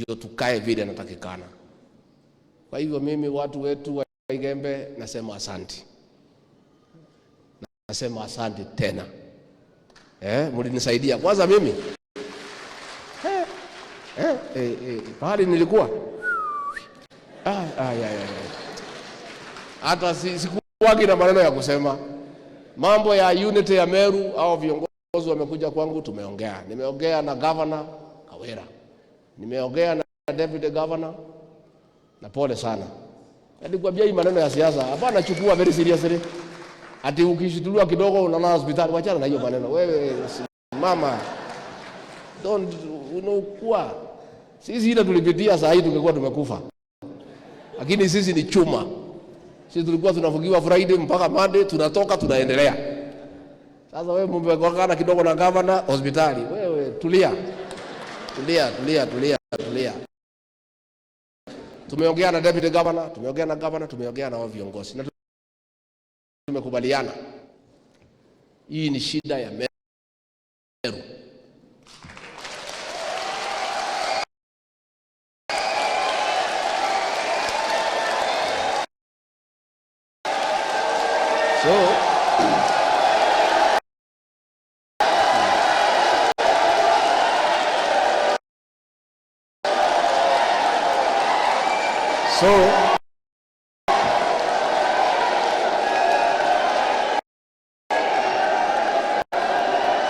Ndio tukae vile natakikana. Kwa hivyo mimi, watu wetu wa Igembe, nasema asante, nasema asante tena. Mlinisaidia kwanza mimi pahali nilikuwa ya. Hata sikuwagi na maneno ya kusema mambo ya unity ya Meru. Au viongozi wamekuja kwangu, tumeongea. Nimeongea na Governor Kawira, nimeongea na Deputy Governor, na pole sana. Nilikwambia hii maneno ya siasa hapana, chukua very seriously. Ati ukishtuliwa kidogo unaona hospitali, wachana na hiyo maneno. Wewe mama, don't unakuwa. Sisi ile tulipitia saa hii tungekuwa tumekufa, lakini sisi ni chuma. Sisi tulikuwa tunafungiwa Friday mpaka Monday, tunatoka tunaendelea. Sasa wewe mmekokana kidogo na governor hospitali, wewe tulia, tulia, tulia, tulia, tulia. Tumeongea na deputy governor, tumeongea na governor, tumeongea na wao viongozi na tumekubaliana hii ni shida ya Meru.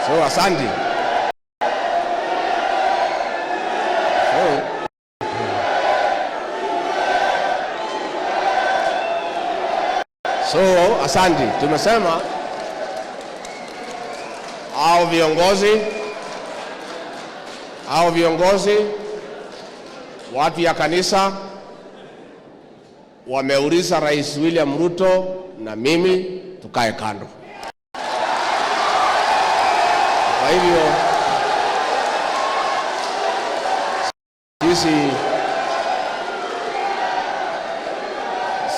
So asante. So asante. Tumesema hao viongozi watu ya kanisa wameuliza Rais William Ruto na mimi tukae kando. Kwa hivyo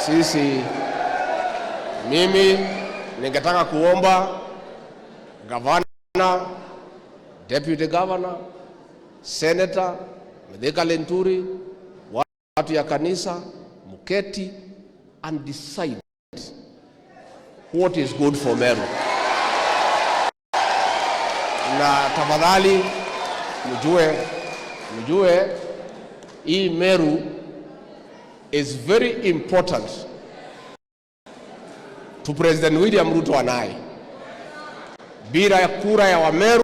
sisi mimi ningetaka kuomba gavana, deputy governor, senator Mithika Linturi, watu ya kanisa mketi and decide what is good for Meru. Na tafadhali mjue hii Meru is very important to President William Ruto and I. Bila ya kura ya Wameru,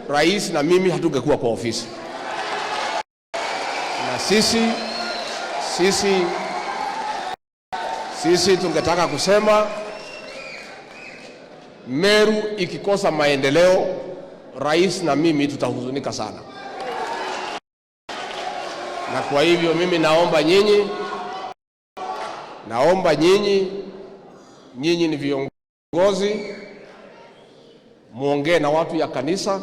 rais na mimi hatungekuwa kwa ofisi. Na sisi tungetaka kusema Meru ikikosa maendeleo, rais na mimi tutahuzunika sana. Na kwa hivyo mimi naomba nyinyi, nyinyi ni viongozi, muongee na watu ya kanisa,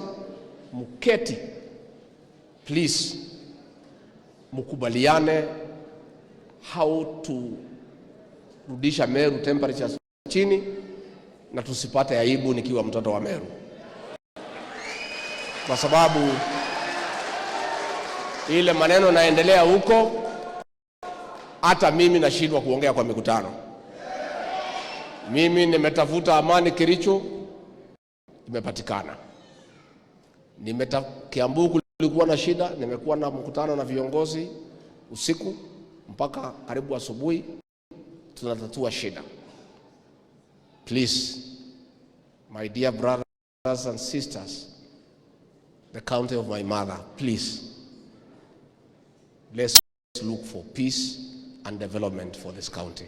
mketi please, mkubaliane how to rudisha Meru temperatures chini na tusipate aibu nikiwa mtoto wa Meru, kwa sababu ile maneno naendelea huko, hata mimi nashindwa kuongea kwa mikutano. Mimi nimetafuta amani Kericho, imepatikana. Kiambu kulikuwa na shida, nimekuwa na mkutano na viongozi usiku mpaka karibu asubuhi, tunatatua shida. Please, my dear brothers and sisters, the county of my mother, please, let's look for peace and development for this county.